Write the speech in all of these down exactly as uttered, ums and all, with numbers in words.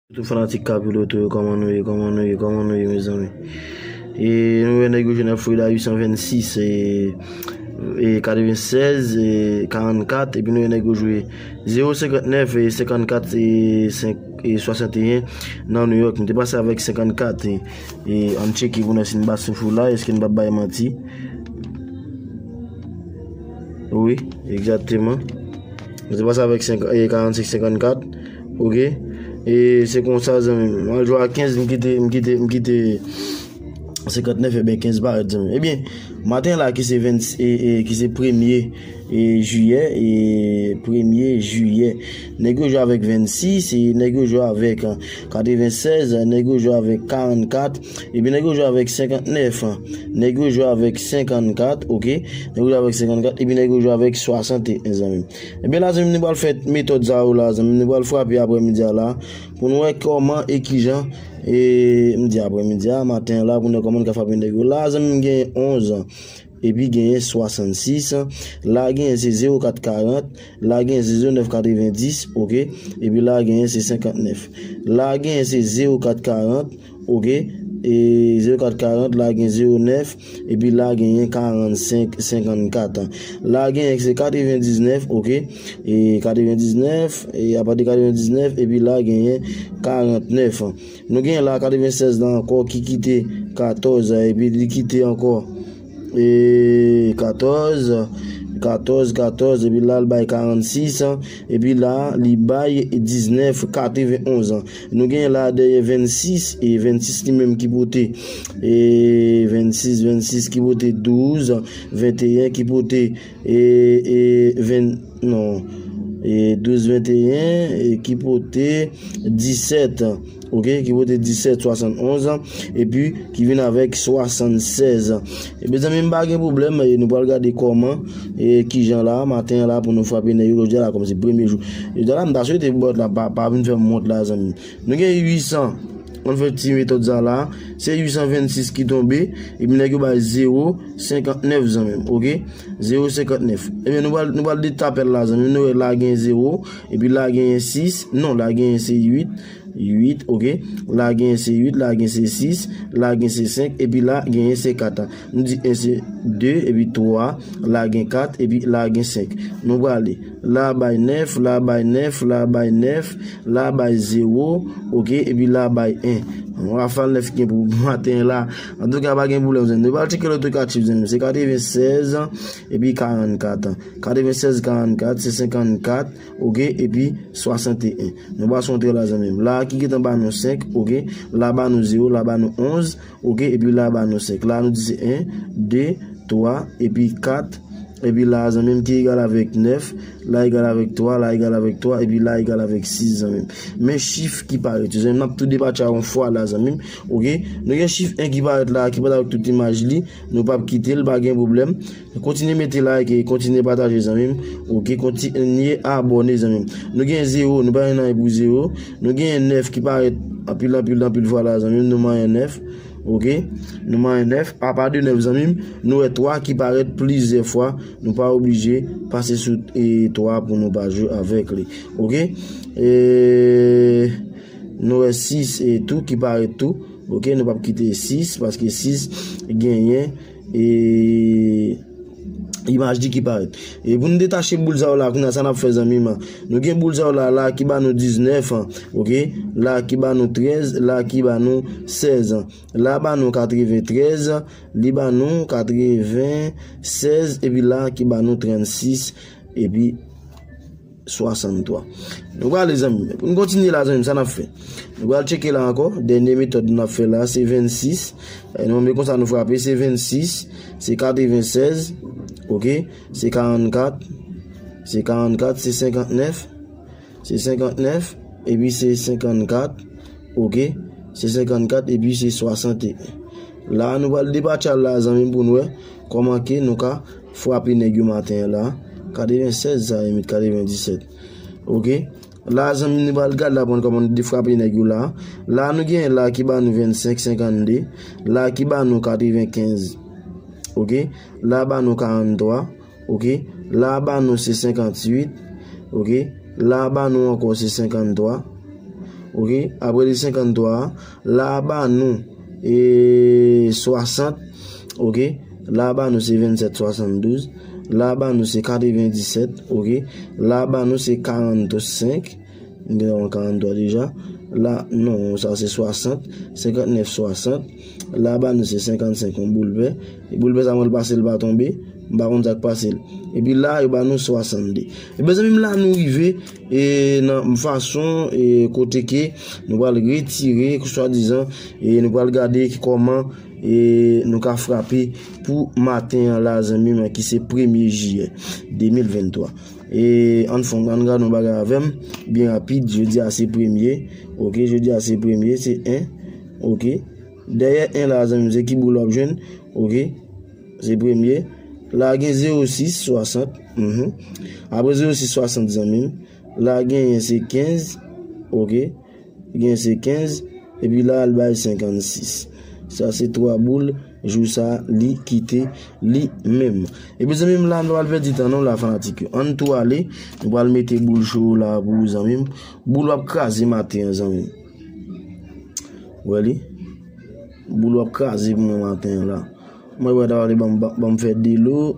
Tout fanatik Kapiloto yo, kòman nou ye, kòman nou ye, kòman nou ye, mezanmi? E nou wè nèg yo jwe nan Florida, uitsan vennsis, e, e katrevensèz, e karannkat, epi nou wè nèg yo jwe zewo senkantnèf, e senkannkat, e senk, e swasanteyen nan New York. M te pase avèk senkannkat, e, e ann tcheke pou n wè si n bat souf la, èske n p ap bay manti. Wi, egzakteman. M te pase avèk senk, e karannsenk senkannkat. Oke. E se konsa, zanmi m. Mwen jwe a kenz, m kite, m kite, m kite senkantnèf, ebyen kenz parèt, zanmi m. Ebyen, maten la ki se ven, e, e, ki se premye, e, jiyè, e, premye jiyè. Nèg yo jwe avèk vennsis, e nèg yo jwe avèk, e, katrevensèz, nèg yo jwe avèk karannkat, epi nèg yo jwe avèk senkantnèf. Nèg yo jwe avèk senkannkat, oke. Nèg yo jwe avèk senkannkat, epi nèg yo jwe avèk swasanteyen, zanmi m. Ebyen la, zanmi m, nou pral fè metòd sa yo la, zanmi m, nou pral frape aprèmidi a la, pou nou wè kòman e kijan, e, m di aprèmidi a, maten an la, pou nou wè kòman nou ka frape nèg yo. La, zanmi m, genyen onz, epi genyen swasannsis. La, genyen se zewo kat karant. La, genyen se zewo nèf katrevendis, oke. Epi la, genyen se senkantnèf. La, genyen se zewo kat karant, oke. E zewo kat karant, la, gen zewo nèf, epi la, genyen karannsenk senkannkat. La, genyen se katrevendiznèf, oke. E katrevendiznèf, e apati katrevendiznèf, epi la, genyen karantnèf. Nou gen la katrevensèz la ankò ki kite katòz, epi li kite ankò, e, katòz, katòz, katòz, epi la, l bay karannsis, epi la, li bay diznèf katrevenonz. Nou gen la dèyè vennsis, e vennsis li menm ki pote, e vennsis, vennsis ki pote douz, venteyen ki pote, e, e, ven, non, e douz, venteyen, e ki pote disèt, oke, ki pote disèt swasannonz, epi ki vin avèk swasannsèz. Ebyen, zanmi m, pa gen pwoblèm, e nou pral gade kòman, e kijan la, maten an la, pou nou frape nèg yo jodi a la, kòmsi premye jou. Jodi a la, m ta swete bòt la pa, pa vin fè m wont la, zanmi m. Nou gen uitsan. Ann fè ti metòd sa la. Se uitsan vennsis ki tonbe. Epi nèg yo bay zewo senkantnèf, zanmi m. Oke? Zewo senkantnèf. Ebyen, nou pral, nou pral detapèl la, zanmi m. Nou wè la gen zewo. Epi la gen sis. Non, la gen se uit. Uit, oke. La gen se uit. La gen se sis. La gen se senk. Epi la gen se kat. Nou di en se de, epi twa, la gen kat, epi la gen senk. Nou prale. La bay nèf, la bay nèf, la bay nèf, la bay zewo, oke, epi la bay en. Rafal nèf ki gen pou maten la. Antouka, pa gen pwoblèm, zanmi. Nou pral tcheke lòt katchif, zanmi. Se katrevensèz, epi karannkat. Katrevensèz, karannkat, se senkannkat, oke, epi swasanteyen. Nou pase yon trè la, zanmi m. La ki gentan ba nou senk, oke. La ba nou zewo, la ba nou onz, oke, epi la ba nou senk. La nou di se en, de, twa, epi kat, epi la, zanmi m, ki egal avèk nèf, la egal avèk twa, la egal avèk twa, epi la egal avèk sis, zanmi m. Men chif ki parèt yo, zanmi m, n ap tou depatche a yon fwa la, zanmi m, oke? Nou gen chif en ki parèt la, ki parèt avèk tout imaj li, nou p ap kite l, pa gen pwoblèm. Kontinye mete like, kontinye pataje, zanmi m, oke? Kontinye abòne, zanmi m. Nou gen zewo, nou pa gen anyen pou zewo. Nou gen nèf ki parèt anpil, anpil, anpil fwa la, zanmi m, nou manyen nèf. Oke? Nou manyen nèf. Apa de nèf, zanmi m, nou wè twa ki parèt plizyè fwa. Nou pa oblije pase sou, e, twa pou nou pa jwe avèk li. Oke? E, nou wè sis e tou ki parèt tou. Oke? Nou p ap kite sis, paske sis genyen, e, imaj li ki parèt. E pou nou detache boul sa yo la, kounye a, sa n ap fè, zanmi m? Nou gen boul sa yo la, la ki ba nou diznèf, oke? La ki ba nou trèz, la ki ba nou sèz. La ba nou katreventrèz, li ba nou katrevensèz, epi la ki ba nou trannsis, epi swasanntwa. Nou prale, zanmi m. Pou nou kontinye la, zanmi m, sa n ap fè? Nou pral tcheke la ankò. Dènye metòd nou ap fè la, se vennsis. E nou menm konsa nou frape, se vennsis, se katrevensèz, oke? Se karannkat, se karannkat, se senkantnèf, se senkantnèf, epi se senkannkat, oke? Se senkannkat, epi se swasanteyen. La, nou pral depatche a la, zanmi m, pou nou wè kòman ke nou ka frape nèg yo maten an la. Katrevensèz, sa, e met katrevendisèt. Oke? La, zanmi m, nou pral gade la pou n kòman nou defrape nèg yo la. La, nou gen la ki ba nou vennsenk senkannde. La ki ba nou katrevenkenz. Oke? La ba nou karanntwa. Oke? La ba nou se senkantuit. Oke? La ba nou ankò se senkanntwa. Ok, apre li senkanntwa a, la a ba nou e swasant. Ok, la a ba nou se vennsèt swasanndouz. La a ba nou se katrevendisèt. Ok, la a ba nou se karannsenk. M gen yon karannsenk deja. La, non, sa se swasant, senkannnèf swasant. La a ba nou se senkannsèk, yon boul pè. E boul pè sa mwen l pase l pa tonbe. M pa konn sa k pase l. Epi la, yo ba nou swasannde. Ebyen, zanmi m, la nou rive e nan fason e kote ke nou pral retire, swadizan, e nou pral gade ki kòman e nou ka frape pou maten an la, zanmi m, ki se premye jiyè de mil venntwa. E ann fon, ann gade yon bagay avè m, byen rapid, jodi a se premye, ok, jodi a se premye, se en, ok. Dèyè en la, zanmi m, se ki boul w ap jwenn, ok, se premye. La gen zewo sis swasant, mhm. Apre zewo sis swasant, zanmi m, la genyen se kenz, ok. Gen se kenz, epi la al bay senkannsis. Sa se twa boul, jou sa li kite li menm. Epi zanmi m, la nou pral pèdi tan non la, fanatik yo. Ann tou ale, nou pral mete boul cho la pou ou, zanmi m. Boul w ap kraze maten an, zanmi m. Ou wè li? Boul w ap kraze pou mwen maten an la. Mwen wè ta pale ban m, ban m fè delo.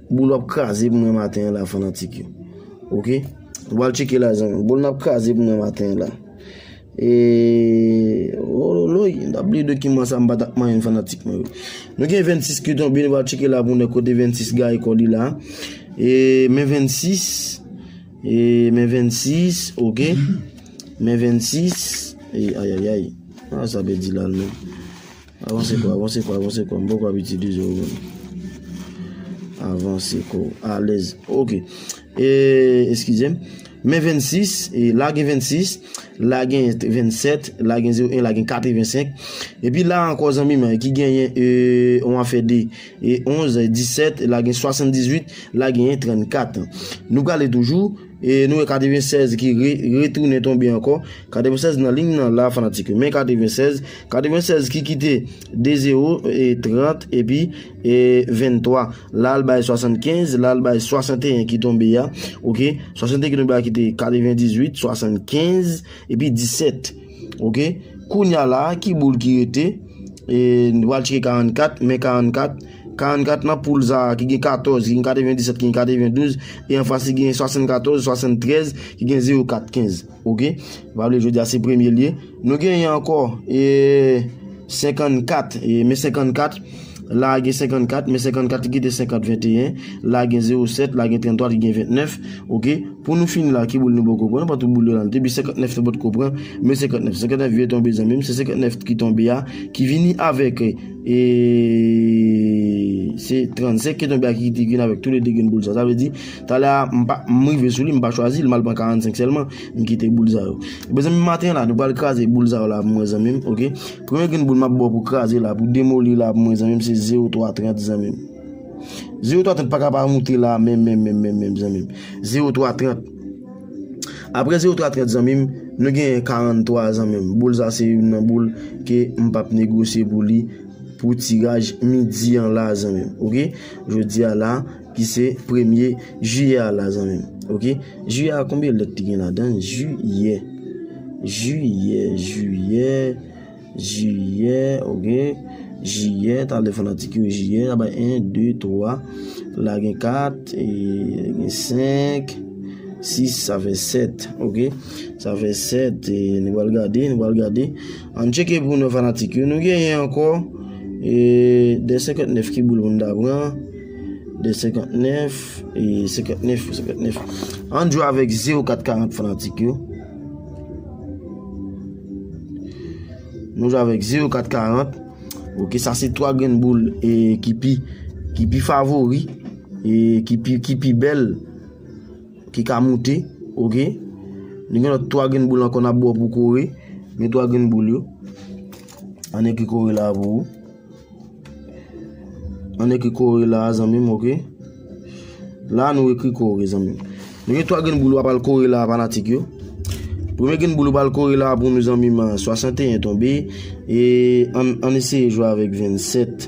Boul w ap kraze pou mwen maten an la, fanatik yo. Ok? Nou pral tcheke la, zanmi. Boul n ap kraze pou mwen maten an la. E, ololoy, m t ap li dokiman sa, m pa t ap manyen fanatik mwen yo. Nou gen vennsis ki tonbe, nou pral tcheke la pou nou kote vennsis gaye kò li la. E, men vennsis, e, men vennsis, ok. Men vennsis, e, ayayay. A, sa pèdi la, non. Avanse kò, avanse kò, avanse kò. M poko ap itilize w menm. Avanse kò. Alèz. Ok. E, eskize m. Men vennsis, e la gen vennsis, la gen vennsèt, la gen zewo en, la gen katrevensenk. Epi la ankò, zanmi m, ki genyen, e, yon afè de, e, onz, disèt, la gen swasanndizuit, la genyen trannkat. Nou prale toujou, e nou wè katrevensèz ki re-, retounen tonbe ankò. Katrevensèz nan liy nan la, fanatik yo. Men katrevensèz, katrevensèz ki kite de zewo, e trant, epi, e venntwa. La al bay swasannkenz, la al bay swasanteyen ki tonbe a. Ok? Swasanteyen ki tonbe a kite katrevendizuit, swasannkenz, epi disèt. Ok? Kounye a la, ki boul ki rete? E, nou pral tcheke karannkat, men karannkat, karannkat nan poul sa a ki gen katòz, ki gen katrevendisèt, ki gen katrevendouz, e anfas li gen swasannkatòz, swasanntrèz, ki gen zewo kat, kenz. Ok? Pa bliye jodi a se premye l ye. Nou genyen ankò, e, senkannkat, e, men senkannkat, la gen senkannkat, men senkannkat ki kite senkant, venteyen, la gen zewo sèt, la gen tranntwa, ki gen ventnèf. Ok? Pou nou fini la, ki boul nou poko pran? Nan pa tout boul yo la, nou te di senkannèf nou potko pran, men senkannèf, senkannèf vye tonbe, zanmi m, se senkannèf ki tonbe a, ki vini avèk, e, se trannsenk ki tonbe a, ki, ki vin avèk tou le de grenn boul sa. Sa vle di, talè a, m pa, m rive sou li, m pa chwazi l, m al pran karannsenk sèlman, m kite boul sa yo. Ebyen, zanmi m, maten la, nou pral kraze boul sa yo la pou mwen, zanmi m, ok? Premye grenn boul m ap ba w pou kraze la, pou demoli la pou mwen, zanmi m, se zewo twa trant, zanmi m. Zewo twa trant pa ka pa moute la, menm, menm, menm, menm, menm, zanmi m. Zewo twa trant. Apre zewo twa trant, zanmi m, nou gen karannntwa, zanmi m. Boul sa se youn nan boul ke m p ap negosye pou li pou tiraj midi an la, zanmi m. Ok? Jodi a la, ki se premye jiyè a la, zanmi m. Ok? Jiyè a, konbyen lèt li gen ladan? Jiyè. Jiyè, jiyè. Jiyè, ok. Jiyè, talè fanatik yo, jiyè, sa bay en, de, twa. La gen kat, e, gen senk, sis, sa fè sèt, ok. Sa fè sèt, e, nou pral gade, nou pral gade. Ann tcheke pou nou fanatik yo. Nou genyen ankò, e, de senkantnèf ki boul pou n ta pran. De senkantnèf, e, senkantnèf, senkantnèf. Ann jwe avèk zewo kat karant fanatik yo. Nou jwe avèk zewo kat karant. Ok, sa se twa grenn boul, e, ki pi, ki pi favori, e, ki pi, ki pi bèl, ki ka moute. Ok. Nou gen lòt twa grenn boul ankò n ap ba w pou kore. Men twa grenn boul yo. Ann ekri kore la pou ou. Ann ekri kore la, zanmi m, ok? La, nou ekri kore, zanmi m. Nou gen twa grenn boul w ap al kore la, fanatik yo. Premye grenn boul w ap al kore la pou nou, zanmi m, swasanteyen tonbe. E ann, ann eseye jwe avèk vennsèt.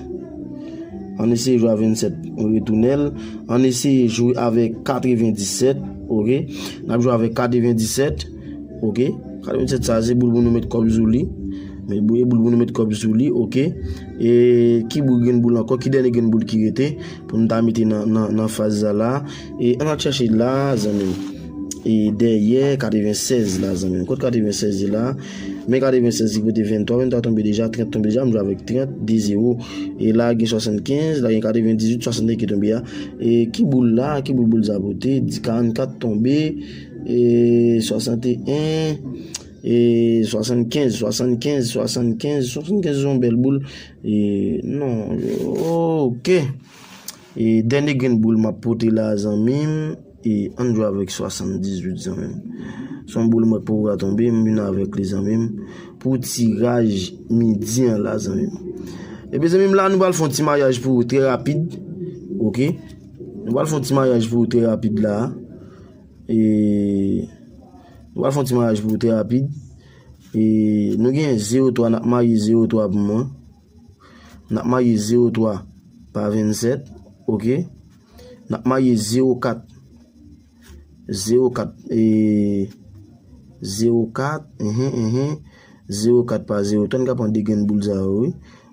Ann eseye jwe avèk vennsèt, retounen l. Ann eseye jwe avèk katrevendisèt, ok? N ap jwe avèk katrevendisèt, ok? Katrevennsèt sa, se boul pou nou met kòb sou li. Men boul, boul pou nou met kòb sou li, oke. E ki boul, grenn boul ankò, ki dènye grenn boul ki rete pou nou ta mete nan, nan, nan faz sa la? E ann al chèche la, zanmi m. E dèyè katrevennsèz la, zanmi m. Kot katrevennsèz la? Men katrevennsèz ki pote venntwa, venntwa tonbe deja, trant tonbe deja, m jwe avèk trant, de zewo. E la gen swasannkenz, la gen katrevendizuit, swasannkenz ki tonbe a. E ki boul la, ki boul boul sa pote? Di karannkat tonbe, e swasanteyen, e swasannkenz, swasannkenz, swasannkenz, swasannkenz se yon bèl boul. E non, oke. E dènye grenn boul m ap pote la, zanmi m, e ann jwe avèk swasanndizuit, zanmi m. Se yon boul mwen poko ka tonbe, m vin avèk li, zanmi m, pou tiraj midi an la, zanmi m. Ebyen, zanmi m, la, nou pral fè yon ti maryaj pou ou trè rapid, oke? Nou pral fè yon ti maryaj pou ou trè rapid la. E nou pral fè yon ti maryaj pou ou trè rapid. E nou gen zewo twa, n ap marye zewo twa pou mwen. N ap marye zewo twa pa vennsèt, oke? N ap marye zewo kat. Zewo kat, e, zewo kat, enhen, enhen, zewo kat pa zewo twa, n ka pran de grenn boul sa yo, wi.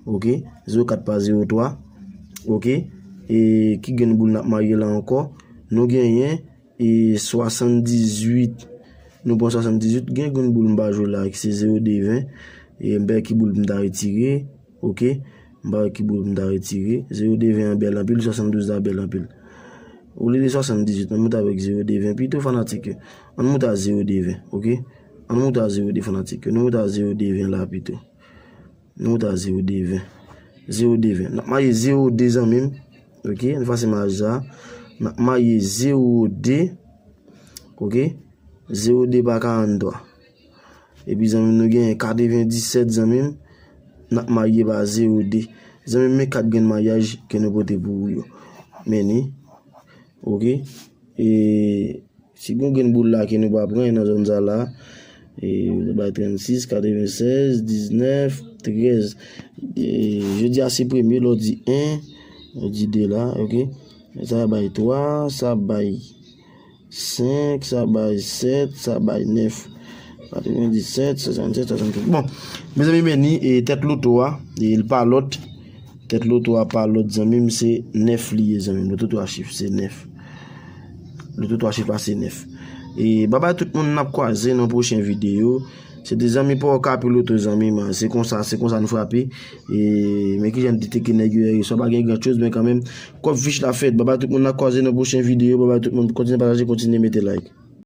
Oke? Zewo kat pa zewo twa, oke? E ki grenn boul n ap marye la ankò? Nou genyen e swasanndizuit. Nou pran swasanndizuit, gen grenn boul m pa jwe la, ki se zewo de ven. E m pa wè ki boul m ta retire, oke? M pa wè ki boul m ta retire. Zewo de ven an bèl anpil, swasanndouz la bèl anpil. Olye de swasanndizuit, ann moute avèk zewo de ven pito, fanatik yo. Ann moute a zewo de ven, oke? Ann moute a zewo de, fanatik yo. Nou moute a zewo de ven la pito. Nou ta zewo de ven. Zewo de ven. N ap marye zewo de, zanmi m. Oke, ann efase maryaj sa. N ap marye zewo de. Oke? Zewo de pa karannntwa. Epi, zanmi m, nou gen katrevendisèt, zanmi m. N ap marye pa zewo de. Zanmi m, men kat grenn maryaj ke nou pote pou ou yo. Men ni. Oke? E Si gen yon grenn boul la ke nou pa pran nan zòn sa la, e, nou bay trannsis, katrevennsèz, diznèf, trèz. E, jodi a se premye, lè w di en, lè w di de la, oke? Sa bay twa, sa bay senk, sa bay sèt, sa bay nèf. Katrevendisèt, swasannsèt, swasannkèz. Bon, mezanmi, men ni, e tèt loto a, e l pa lòt. Tèt loto a pa lòt, zanmi m, se nèf li ye, zanmi m. Loto twa chif, se nèf. Loto twa chif la, se nèf. E babay tout moun, n ap kwaze nan pwochen videyo. Se te zanmi pa w Kapi Loto, zanmi m. Se konsa, se konsa nou frape. E men kijan m di te ke nèg yo yè, sa pa gen gran choz, men kanmenm, kòb fich la fèt. Babay tout moun, n ap kwaze nan pwochen videyo. Babay tout moun, kontinye pataje, kontinye mete like.